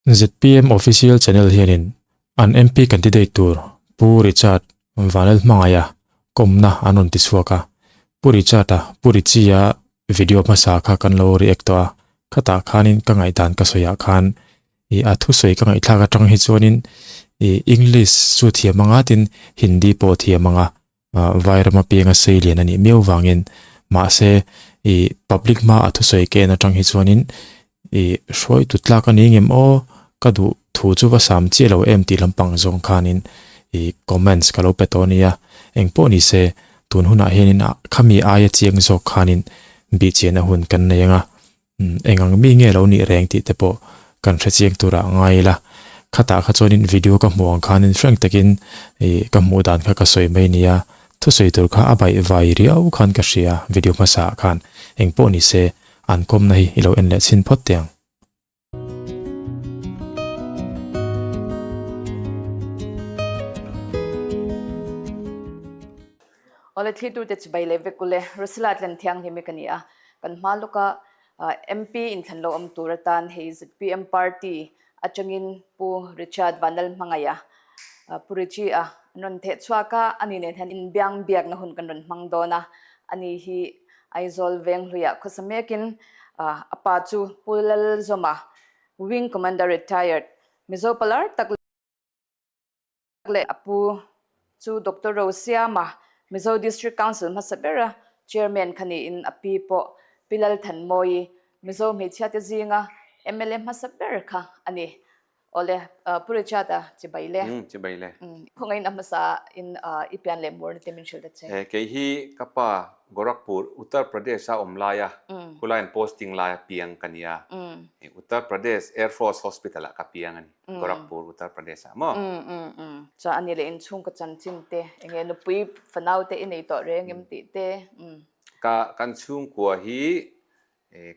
ZPM Official Channel hianin an MP candidate tur Pu Richard Vanlalhmangaia kawmna an rawn ti chhuak a. Pu Richard-a Pu Richie-a video hmasa kha kan lo react tawh a, khatah khanin ka ngaihdan ka sawiah khan ih a thusawi ka ngaihthlak atang hi chuanin ih English chu thiam anga tin Hindi pawh thiam anga Vairama pianga sei lian a nih miau vangin mahse ih public hma a thusawi ka en atang hi chuanin ih hruai tut tlak a ni ngem aw ka duh thu chu va sam chiah lo em tih lampang zawng khanin ih comments ka lo pe tawh a nia engpawh ni se tun hunah hianin khami aia chiang zawk khanin bihchiahna hun kan nei ang a. Eng ang mi nge lo nih reng tih te pawh kan hre chiang turah ngai ila. Khatah kha chuanin video ka hmuh ang khanin frank takin ih ka hmuh dan kha ka sawi mai nia. Thusawi tur kha a baih vai riau khan ka hria video hmasa ah khan. Eng pawh ni se an kawmna hi i lo en leh chhin phawt teh ang. Awle thlitute chibai leh vek ule, Rosila tlen thianghlim hi ka ni a, kan hma lawka MP inthlan lo awm tur atan hei zpm party atangin Pu Richard Vanlalhmangaia, Pu Richie-a an rawn theh chhuak a, ani nen hian inbiang biakna hun kan rawn hmang dawn a, ani hi Aizawl Venghluiah khawsa mekin a pa chu Pu Lalzawma, Wing Commander Retired, Mizo palar tak leh a pu chu Doctor Rosiama, Mizo District Council hmasa bera Chairman kha niin a pi pawh Pi Lalthanmawii, Mizo hmeichhiate zinga mla hmasa ber kha a ni. Awle, Pu Richard-a chibai le. Umm, chibai le. Khawngaih in a hmasa in i pian leh mur na te min hrilh ta che. Kei hi ka pa Gorakhpur, Uttar Pradesh-a awm laia khulai an posting laia piang ka nia. Uttar Pradesh Air Force Hospital-ah ka piang a ni. Gorakhpur, Uttar Pradesh ah maw? Umm umm umm. Chuan ani leh inchhung ka chanchin te, enge nupui fanau te i nei tawh reng em tih te, umm. Ka kan chhungkua hi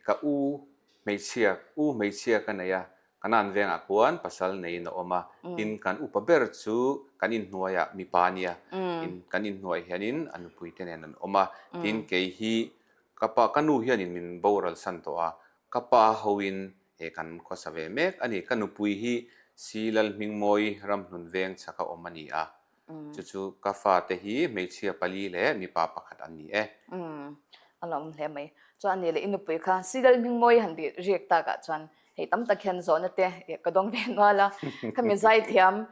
ka u hmeichhia, u hmeichhia ka nei a, ka nan vengah khuan pasal neiin a awm a, tin kan upa ber chu kan inhnuaiah mipa a nia, tin kan inhnuai hianin a nupui te nen an awm a, tin kei hi ka pa, ka nu hianin min boral san tawh a, Ka pa hoin he kan khawsa ve mek a ni. Ka nupui hi Si Lalhmingmawi ramhnun veng chhaka awm a ni a. Chu chu ka fate hi hmeichhia pali leh mipa pakhat an ni e. Umm, a lo awm hle mai. Chuan a ni leh i nupui kha Si Lalhmingmawi han tih riak takah chuan hei tam tak hian zawhna te ka dawng ve nual a. Khami zaithiam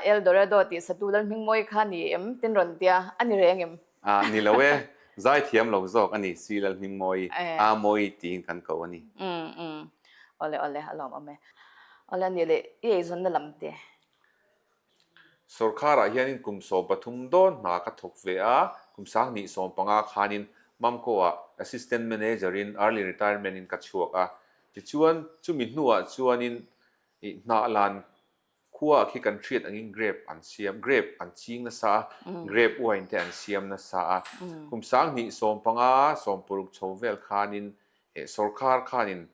El Dorado tih satu Lalhmingmawi kha ni em tin rawn tia a ni reng em? A ni lo e, zaithiam lo zawk a ni, Si Lalhmingmawi, A Mawi tiin kan ko a ni. Umm umm, awle awle, a lawmawm e. Awle a ni leh, i eizawnna lam te. Sawrkharah hianin kum 13 dawn hna ka thawk ve a, kum 2015 khanin Mamco-ah Assistant Manager-in Early Retirement-in ka chhuak a. Tichuan, chumi hnuah chuanin hnah lan Khua khi kan hriat angin grape an siam, grape an ching nasa a, grape wine te an siam nasa a. Kum 2015, 16 chho vel khanin sawrkar khanin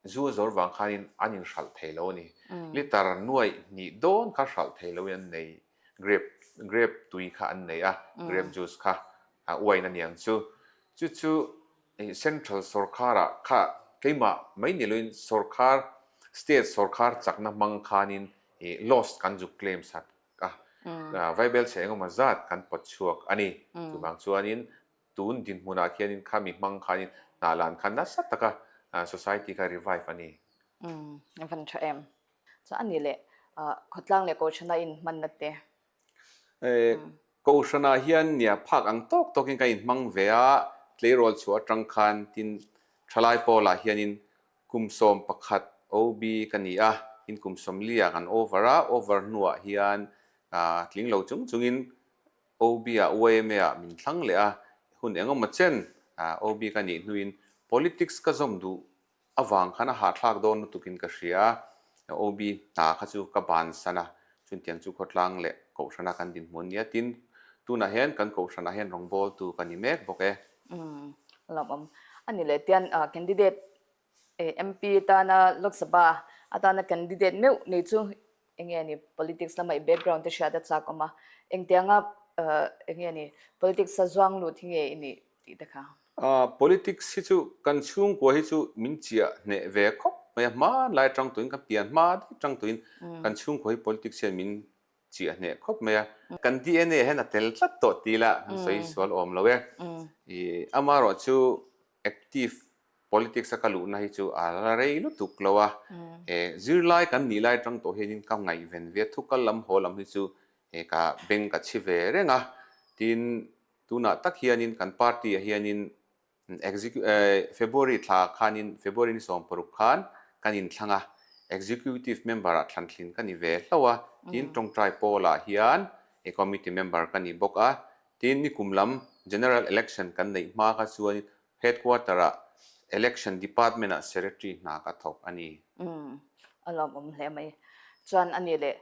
zu a zawr vang khanin an inhralh thei lo a ni. Litre nuaih hnih dawn kha hralh thei loin an nei, grape, grape tui kha an nei a, grape juice kha wine a niang chu. Chu chu Central sawrkharah kha keimah mai ni loin sawrkhar, state sawrkhar chakna hmang khanin loss kan zuk claim sak a, vaibel chhe engemaw zat kan pawt chhuak a ni. Chuvang chuanin tun dinhmunah khianin khami hmang khanin hna lan kha nasa taka society kha revive a ni. A van tha em. Chuan a ni leh khawtlang leh kohhrana inhmanna te. Kohhranah hian nia phak ang tawk tawkin ka inhmang ve a, tleirawl chhuah atang khan tin thalai pawlah hianin kum 11 OB ka ni a, tin kum 40 ah kan over a, over hnuah hian tling lo chung chungin OB ah YMA ah min thlang leh a, hun engemaw chen OB ka nih hnuin politics ka zawm duh Avang khan a hahthlak dawn lutukin ka hria a, OB hna kha chu ka bansan a, chuntiang chu khawtlang leh Kohhrana kan dinhmun nia tin tunah hian kan Kohhranah hian rawngbawltu ka ni mek bawk e. Umm a lawmawm a ni leh tian candidate MP tana Lok Sabha atana candidate meuh nei chu enge ni politics lama i background te hriat a chak awm a, engtianga enge ni politics a zuang lut hi nge i nih tih te kha. Politics hi chu kan chhungkua hi chu min chiah hneh ve khawp mai a, hmanlai atang tuin kan pian hma daih atang tuin kan chhungkua hi politics hian min chiah hneh khawp mai a. Kan DNA hian a tel tlat tawh ti ila kan sawi sual awm lo e. Amaherawh chu active politics a ka luhna hi chu a la rei lutuk lo a. Zirlai kan nih lai atang tawh hianin ka ngaihven ve a, thukal lam haw lam hi chu ka beng ka chhi ve reng a. Tin, tunah tak hianin kan party ah hianin February thla khanin February ni 16 khan kan inthlang a, Executive Member ah thlantlin ka ni ve hlauh a, tin tawngtai pawlah hian Committee Member ka ni bawk a, tin nikum lam General Election kan neih hma kha chuan Headquarter ah Election Department ah Secretary hna ka thawk a ni. Umm, a lawmawm hle mai. Chuan a ni leh,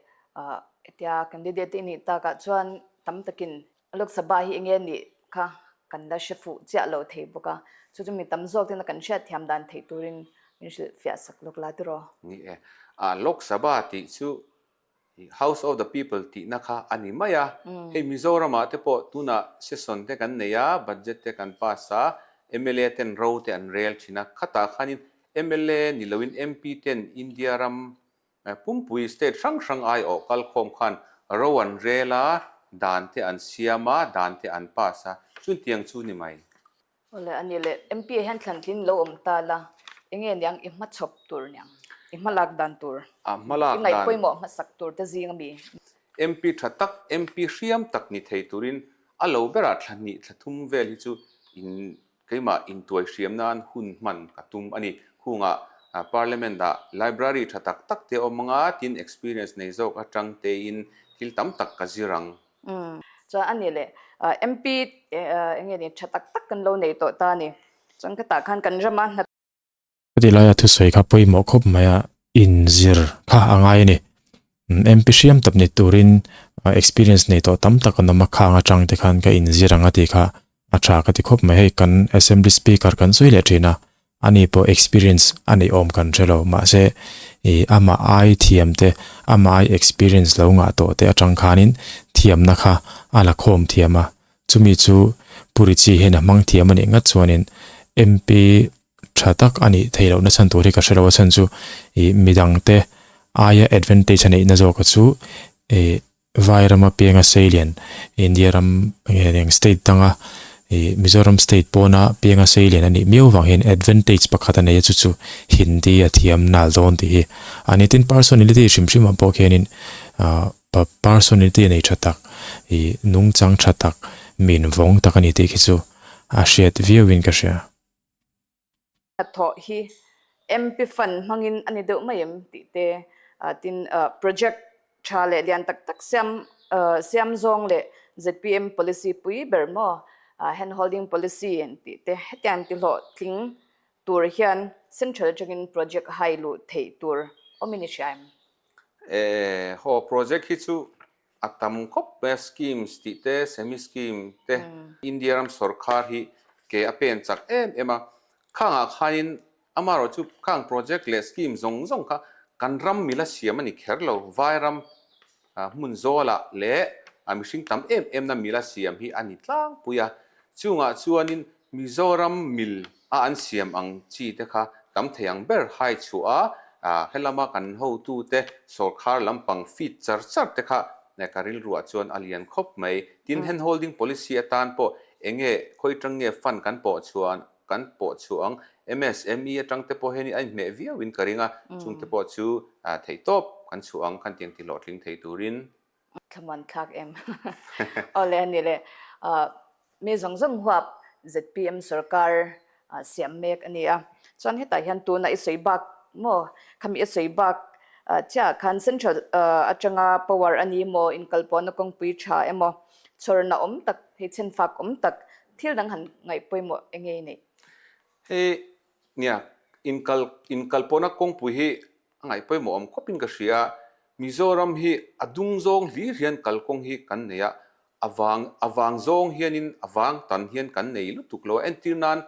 hetia candidate te i nih takah chuan tam takin Lok Sabha hi enge nih kha kan la hre fuh chiah lo thei bawk a, chu chu mi tam zawk tena kan hriat thiam dan theih turin min hrilh fiah sak lawk la tiraw? Ni e, a Lok Sabha tih chu House of the People tihna kha a ni mai a, hei Mizoramah te pawh tunah session te kan nei a, budget te kan pass a, mla ten ro te an rel thin a, khatah khanin mla ni loin MP ten India ram Pumpui state hrang hrang aiawh kalkhawm khan ro an rel a, dan te an siam a, dan te an pass a, chuntiang chu ni mai. Awle a ni le, MP ah hian thlantlin lo awm ta la, enge niang i hmachhawp tur niang, i hmalak dan tur, i ngaihpawimawh hmasak tur te zing ami? MP tha tak, MP hriam tak ni thei turin a lo berah thla hnih thla thum vel hi chu in Keimah intuai hriam nan hun hman ka tum a ni. Khungah Parliament ah Library tha tak tak te awm anga tin experience nei zawk atang tein thil tam tak ka zir ang. Umm. Chuan a ni leh MP enge ni tha tak tak kan lo nei tawh ta a ni. Chuan khatah khan kan rama hna Heti laia thusawi kha pawimawh khawp mai a, inzir kha a ngai a ni. MP hriam tak ni turin experience nei tawh tam tak an awm a, khang atang te khan ka inzir ang a tih kha a tha ka ti khawp mai. Hei kan Assembly Speaker kan sawi leh thin a, ani pawh experience a neih awm kan hre lo. Mahse ih amah ai thiam te, amah ai experience lo ngah tawh te atang khanin thiamna kha a la khawm thiam a. Chumi chu Pu Richie hian a hmang thiam a nih ngat chuanin MP tha tak a nih theih lohna chhan tur hi ka hre lo a chhan chu ih midang te aia advantage a neihna zawk a chu ih vai rama pianga seilian India ram nge eng state danga ih Mizoram state pawna pianga seilian a nih miau vang hian advantage pakhat a nei a chu chu Hindi a thiam nal dawn tih hi a ni. Tin personality hrim hrim ah pawh khianin ah personality a nei tha tak ih nungchang tha tak mi invawng tak a ni tih khi chu a hriat viauin ka hria. Hnathawh hi MP fund hmangin a ni deuh mai em tih te, tin project tha leh lian tak tak siam siam zawng leh zpm policy pui ber maw hand holding policy tih te hetiang tihlawhtling tur hian central atangin project hai luh theih tur awmin i hria em? Haw project hi chu A tam khawp mai a, schemes tih te, semi scheme te, India ram sawrkhar hi ke a pen chak em em a. Khangah khanin amaherawh chu khang project leh scheme zawng zawng kha kan ram mila siam a ni kher lo. Vai ram hmun zawlah leh mihring tam em emna mila siam hi a ni tlangpui a. Chungah chuanin Mizoram mil a an siam ang chi te kha tam thei ang ber hai chhuah a, helama kan hotute sawrkhar lampang feed char char te kha ka rilruah chuan a lian khawp mai. Tin, hand holding policy atan pawh eng nge khawi atang nge fund kan pawh chhuah kan pawh chhuah ang, MSME atang te pawh hian a inhmeh viau in ka ring a, chung te pawh chu theihtawp kan chhuah ang khan tiang ti hlawhtling thei turin. Thlamuan thlak em? Awle a ni le. Mi zawng zawng huap zpm sorkar siam mek a ni a. Chuan hetah hian tuna i sawi bak maw? Khami i sawi bak chiah khan central atanga power a ni maw? Inkalpawhna kawngpui tha emaw? Chhawrna awm tak, hei chhenfak awm tak thil dang han ngaih pawimawh enge i neih? Hei nia, inkal inkalpawhna kawngpui hi A ngaih pawimawh awm khawpin ka hria. Mizoram hi a dung zawng hlir hian kalkawng hi kan nei a, a vang a vang zawng hianin a vang tan hian kan nei lutuk lo a. Entir nan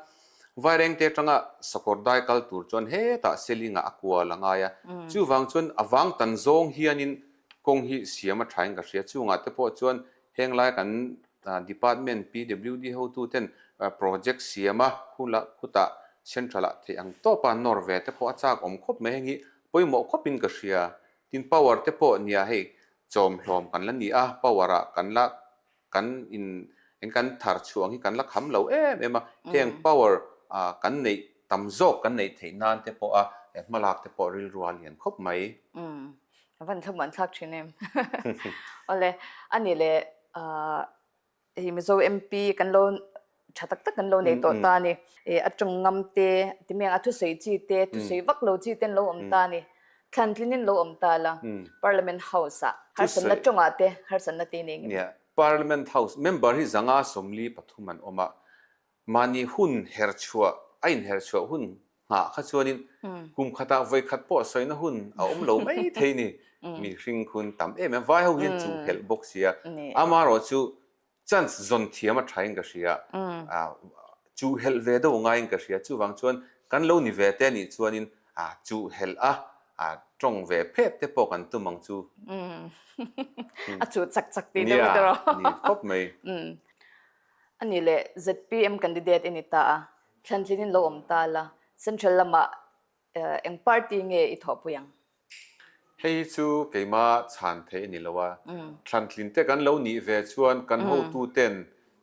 Vairengte atanga sakawr dai kal tur chuan hetah Selingah a kual a ngai a. Chuvang chuan a vang tan zawng hianin kawng hi siam a thain ka hria. Chungah te pawh chuan henglai kan department PWD hotuten. Project siam a hula khutah Central ah theih ang tawp a nawr ve te pawh a chak awm khawp mai heng hi pawimawh khawp in ka hria. Tin power te pawh nia hei chawm hlawm kan la ni a, power ah kan la kan in eng kan thar chhuah ang hi kan la kham lo em em a, heng power ah kan neih tam zawk kan neih theih nan te pawh a hmalak te pawh rilru a lian khawp mai. Umm a van thlamuan thlak thin em. Awle ani leh ah Hei Mizo MP kan lo tha tak tak kan lo nei tawh ta a ni. A tawng ngam te, timiang a thusawi chi te, thusawi vak lo chi te an lo awm ta a ni. Thlantlin in lo awm ta la, Parliament House ah harsatna tawngah te harsatna te nei ngei. Nia, Parliament House member hi zanga 43 an awm a, mahni hun herchhuah, a inherchhuah hun nghah kha chuanin kum khatah vawi khat pawh sawina hun a awm lo mai thei ni. Mihring khun tam em em, vai ho hian chuh helh bawk sia. Amaherawh chu chance zawn thiam a thain ka hria, chuh helh ve deuh ngaiin ka hria. Chuvang chuan kan lo ni ve te anih chuanin chuh helh a tawng ve phet te pawh kan tum ang chu. A chuh chak chak tih deuh i tawh. Nia, ni khawp mai. Ani leh zpm candidate i ni ta a, Thlantlin in lo awm ta la, Central lamah eng party nge i thawhpui ang? Hei hi chu keimah chhan theih a ni lo a, thlantlin te kan lo nih ve chuan kan hotu ten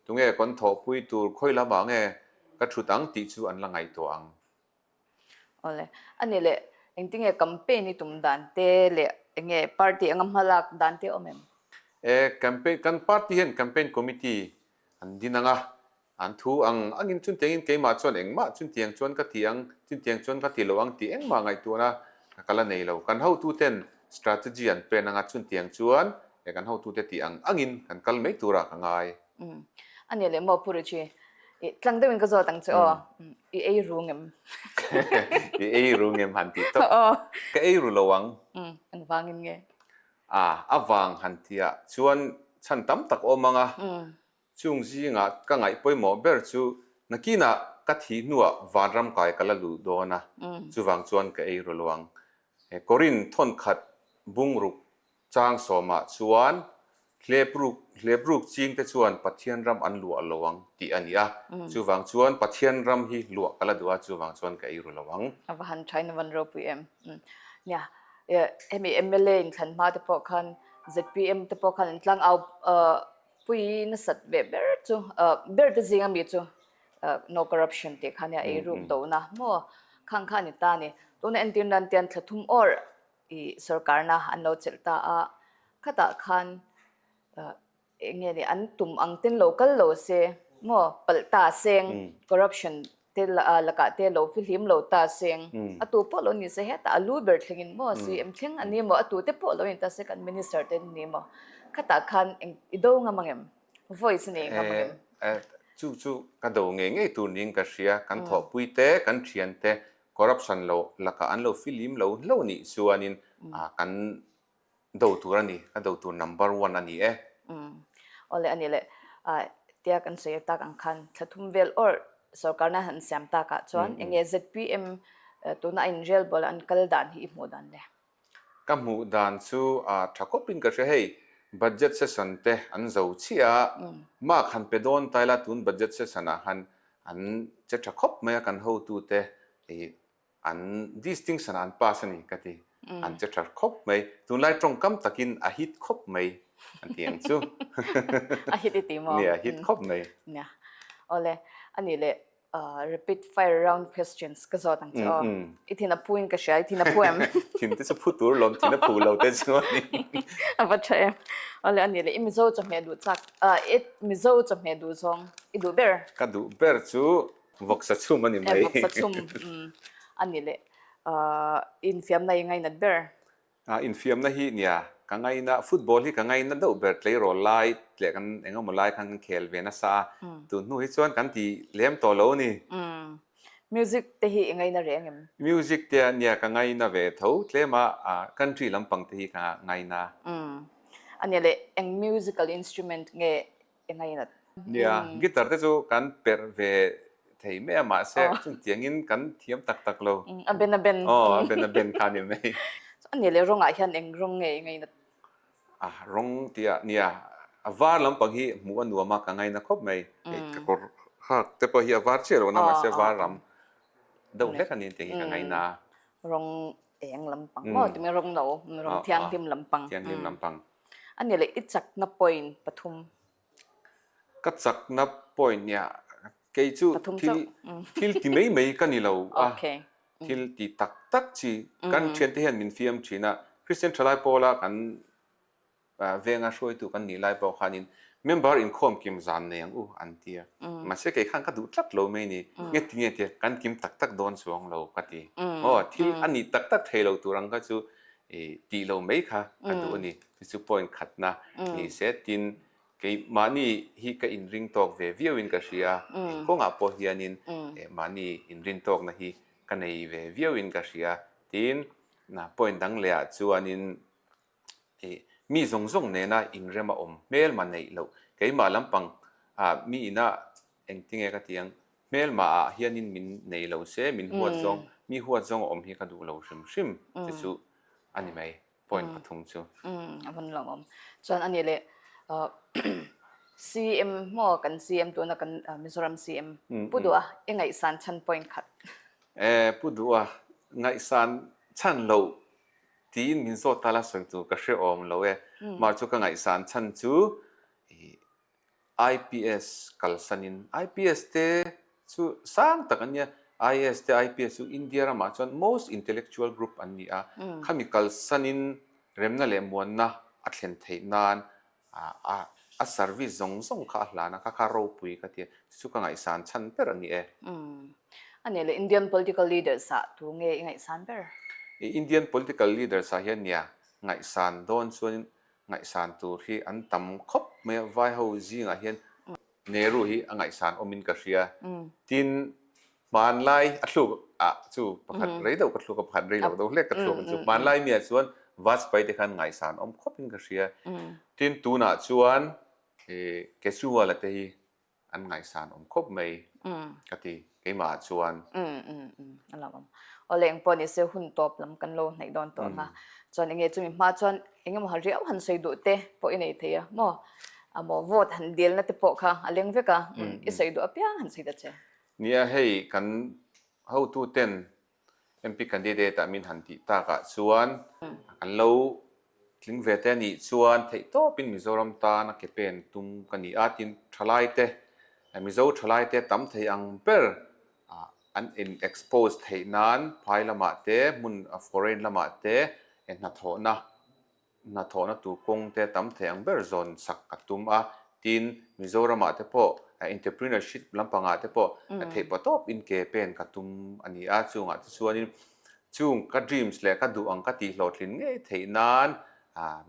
tunge kan thawhpui tur khawi lamah nge ka thut ang tih chu an la ngaihtuah ang. Awle, a ni leh engtinge campaign i tum dan te leh enge party anga hmalak dan te awm em? E, campaign, kan party hian campaign committee an din ang a, An thu ang angin chuntiangin keimah chuan engmah chuntiang chuan ka ti ang, chuntiang chuan ka ti lo ang tih engmah ngaihtuahna ka la nei lo. Kan hotuten strategy an pen anga chuntiang chuan eh kan hotute tih ang angin kan kal mai turah ka ngai. Umm. A nih leh maw Pu Richie, i tlang deuhin ka zawt ang che aw. I ei ru ngem? I ei ru ngem han tih tawp. Ka ei ru lo ang. Umm. Engvangin nge? A, a vang han tihah chuan chhan tam tak awm ang a. Chung zingah ka ngaih pawimawh ber chu nakinah ka thih hnuah vanram kai ka la luh dawn a, chuvang chuan ka ei ru lo ang. Korin thawnkhat bungruk chang sawmah chuan hlepruk hlepruk chingte chuan Pathian ram an luah lo ang tih a ni a, chuvang chuan Pathian ram hi luah ka la duh a, chuvang chuan ka ei ru lo ang. A va han thain a van ropui em. Nia, hemi mla inthlan hma te pawh khan zpm te pawh khan an tlang au Pui nasat ve ber chu ber te zinga mi chu no corruption tih kha nia ei ruk dona maw khang kha a ni ta a ni. Tuna entir nan tian thla thum awr i sorkarna an lo chelh ta a, khatah khan eng nge ni an tum ang ten lo kal lo se maw palh ta seng corruption te lakah te lo fihlim lo ta seng a tu pawh lo ni se hetah a lu ber thlengin maw CM thleng a ni maw a tu te pawh lo in ta se kan minister te an ni maw khatah khan eng i do ngam ang em voice a nei ngam ang em chu chu ka do ngei ngei tur niin ka hria kan thawhpui te kan thian te corruption lo lakah an lo fihlim lo hlo nih chuanin kan Do tur a ni, ka do tur number one a ni e. Umm. Awle a ni le. Tia kan sawi tak ang khan thla thum vel awrh sorkarna han siam takah chuan eng nge zpm tuna a inrel bawlh an kal dan hi i hmuh dan le? Ka hmuh dan chu a tha khawpin ka hria hei budget session te an zo chiah a, mark han pe dawn ta ila tun budget session ah khan an che tha khawp mai a kan hotute i An distinction an pass a ni ka ti. An che tha khawp mai. Tunlai tawngkam takin a hit khawp mai an ti ang chu. A hit i ti maw? Nia, a hit khawp mai. Nia. Awle, a nih leh rapid fire round questions ka zawt ang che aw. I thin a phu in ka hria, i thin a phu em? Thin te chu phu tur lawm, thin a phu lo te chu a ni. A va tha em. Awle, a nih leh i Mizo chawhmeh duh chak, i Mizo chawhmeh duh zawng i duh ber? Ka duh ber chu Vawksa chhum a ni mai. Vawksa chhum a ni leh. Infiamna i ngainat ber? Infiamna hi nia, ka ngaina, football hi ka ngaina deuh ber tleirawl lai leh kan eng emaw lai khan kan khel ve nasa a, tun hnu hi chuan kan ti lem tawh lo a ni. Music te hi i ngaina reng em? Music te nia ka ngaina ve tho tlem a, country lampang te hi ka ngaina. A nia leh, eng musical instrument nge Engainat. Nia, guitar te chu kan perh ve thei mai a, mahse chutiangin kan thiam tak tak lo. A ben a ben. Aw, a ben a ben kha a ni mai. A nia leh rawngah hian eng rawng nge engainat? A rawng tia, nia, a var lampang hi hmuh a nuam a, ka ngaina khawp mai. Hei ka kawr. Khak te pawh hi a var chiah lo na mahse var lam deuh hlek a ni tih hi ka ngaina a. Rawng eng lampang maw timi rawng no rawng thianghlim lampang. Thianghlim lampang. A ni leh i chakna point pathum. Ka chakna point nia kei chu thil thil ti mai mai ka ni lo a thil ti tak tak chi kan thiante hian min fiam thin a Christian thalai pawla kan Venga hruaitu kan nih lai pawh khanin member inkhawm kim zan nei ang u an ti a. Mahse kei khan ka duh tlat lo mai ni. Nge ti nge tia kan kim tak tak dawn chuang lo ka ti. Aw thil a nih tak tak thei lo tur ang kha chu tih lo mai kha ka duh a ni. Chu chu point khatna ni se tin kei mahni hi ka inring tawk ve viauin ka hria. Eng kawngah pawh hianin mahni inrin tawkna hi ka nei ve viauin ka hria. Tin point dang lehah chuanin Ih, mi zawng zawng nena inrem a awm hmelma neih loh. Keimah lampang ah mi ina engtinge ka ti ang, hmelma ah hianin min nei lo se, min huat zawng, mi huat zawng a awm hi ka duh lo hrim hrim che chu a ni mai, point pathum chu. Umm, a hmun lawmawm. Chuan a nih leh CM maw kan CM tuna kan Mizoram CM Pu Duha i ngaihsan chhan point khat. E, Pu Duha ngaihsan chhan loh Tiin min zawt ta la sawi tur ka hre awm lo e. Mah chu ka ngaihsan chhan chu IPS kalsanin IPS te chu sang tak an nia, IAS te IPS chu India ramah chuan most intellectual group an ni a, khami kalsanin remna leh muanna a thlen theih nan a service zawng zawng kha a hlan a, kha kha ropui ka ti a, chu chu ka ngaihsan chhan ber a ni e. Umm. A nih leh Indian political leaders ah tu nge i ngaihsan ber? I Indian political leaders ah hian nia ngaihsan dawn chuan ngaihsan tur hi an tam khawp mai a, vai ho zingah hian Nehru hi a ngaihsan awmin ka hria. Tin, Hmanlai a thluk ah chu pakhat rei deuh ka thluk a, pakhat rei lo deuh hlek ka thluk ang chu. Hmanlai mi ah chuan Vajpayee te khan ngaihsan awm khawp in ka hria. Tin tunah chuan Kejriwal a te hi an ngaihsan awm khawp mai ka ti keimah ah chuan. A lo awm. Awle engpawh ni se hun tawp lam kan lo hnaih dawn tawh ang a. Chuan enge chumi hma chuan engemaw ha riau han sawi duh te pawh i nei thei a maw? A maw vote han dilna te pawh kha a leng vek a, i sawi duh apiang han sawi ta che. Nia hei kan hotuten MP candidate ah min han tih takah chuan kan lo tling ve te anih chuan theihtawpin Mizoram tana ke pen tum ka ni a tin thalaite Mizo thalaite tam thei ang ber an in expose theih nan phai lamah te hmun foreign lamah te hnathawhna hnathawhna tur kawng te tam thei ang ber zawn sak ka tum a, tin Mizoramah te pawh entrepreneurship lampangah te pawh theih pawh tawp in ke pen ka tum a ni a, chungah te chuanin chung ka dreams leh ka duh ang ka tih hlawhtlin ngei theih nan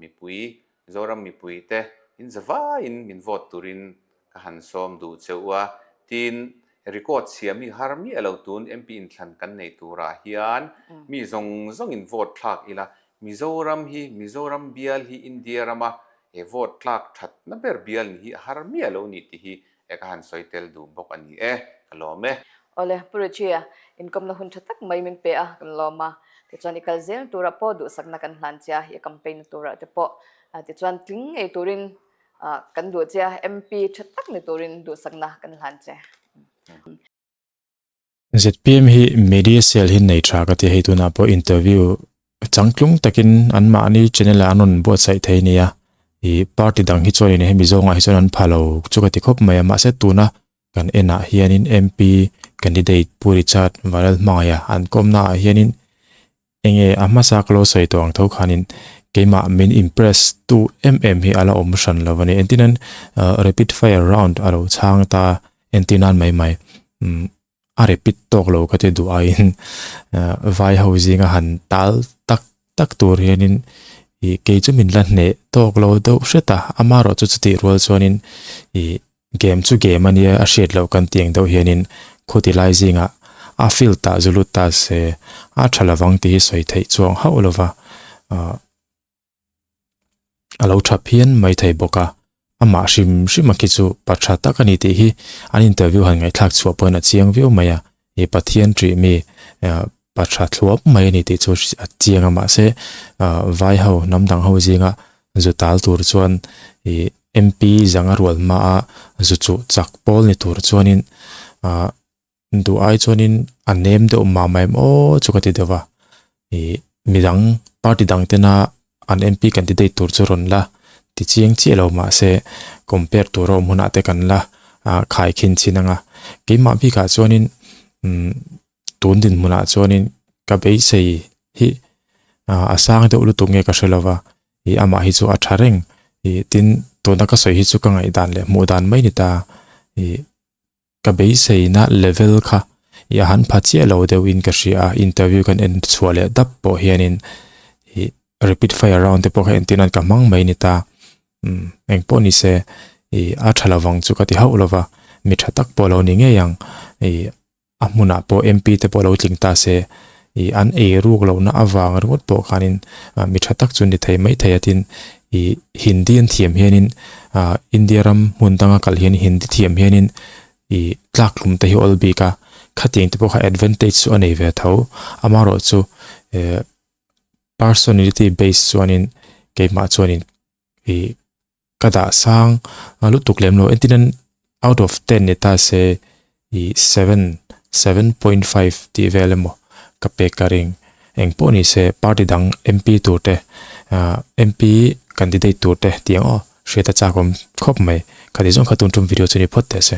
mipui Mizoram mipui te in zavaiin min vote turin ka han sawm duh che u a, tin record chhia mi har miah lo tun MP inthlan kan nei turah hian mi zawng zawngin vote thlak ila Mizoram hi Mizoram bial hi India rama he vote tlak thatna ber bial ni hi a har miah lo ni tih hi e ka han sawi tel duh bawk a ni e, ka lawm e. Awle, Pu Richie, inkawmna hun tha tak mai min pe a, kan lawm a. Tichuan i kal zel turah pawh duhsakna kan hlan che a, i campaign na turah te pawh. Tichuan tling ngei turin kan duh che a, MP tha tak ni turin duhsakna kan hlan che. ZPM hi media cell hi nei tha ka ti hei tunah pawh interview changtlung takin an mahni channel ah an rawn buatsaih thei nia ih party dang hi chuanin hemi zawngah hi chuan an pha lo chu ka ti khawp mai a mahse tuna kan enah hianin MP candidate Pu Richard Vanlalhmangaiha an kawmna ah hianin enge a hmasa ka lo sawi tawh ang tho khanin keimah min impress tu em em hi a la awm hran lo a ni entirnan rapid fire round a lo chhang ta entir nan mai mai umm a rapid tawk lo ka ti duh aiin vai ho zinga han tal tak tak tur hianin ih kei chu min la hneh tawk lo deuh hret a amaherawh chu chutih rual chuanin ih Game chu game a nia a hriat loh kan tih ang deuh hianin khuti lai zingah a field ah zu lut ta se a tha lovang tih hi sawi theih chuang hauh lova ah a lo tha phian mai thei bawk a amah hrim hrim a khi chu pa tha tak a ni tih hi an interview han ngaihthlak chhuah pawhin a chiang viau mai a ih Pathian ṭih mi ah pa tha thluam mai a ni tih chu a chiang a mahse ah vai ho hnam dang ho zinga zu tal tur chuan ih. MP zanga rual hmaa zu chuh chak pawl ni tur chuanin ah duh ai chuanin a nem deuh mah mah em aw chu ka ti deuh a ih midang party dang tena an MP candidate tur chu rawn la ti chiang chiah lo mahse compare tur a awm hunah te kan la ah khai khin chin ang a keimah bikah chuanin umm tun dinhmunah chuanin ka beisei hi ah a sang deuh lutuk nge ka hre lo va ih amah hi chu a tha reng ih tin tuna ka sawi hi chu ka ngaihdan leh hmuh dan mai ni ta ih. Ka beiseina level kha i a han pha chiah lo deuhin ka hria a, interview kan en chhuah leh dap pawh hianin ih rapid fire round te pawh kha entir nan ka hmang mai ni ta. Umm eng pawh ni se ih a tha lovang chu ka ti hauh lova, mi tha tak pawh lo ni ngei ang ih a hmunah pawh MP te pawh lo tling ta se ih an ei ruk lohna avang ringawt pawh khanin mi tha tak chu ni thei mai thei a tin ih Hindi an thiam hianin ah India ram hmun danga kal hian Hindi thiam hianin ih tlak hlum te hi awl bik a khatiang te pawh kha advantage chu a nei ve tho amaherawh chu eh personality base chuanin keimah chuanin ih ka dah sang lutuk lem lo entin an out of 10 ni ta se ih 7 7.5 tih vel emaw ka pek ka ring eng pawh ni se party dang MP tur te ah MP candidate tur te tih ang aw hriat a chak awm khawp mai khati zawng kha tun tum video chu ni phawt teh se.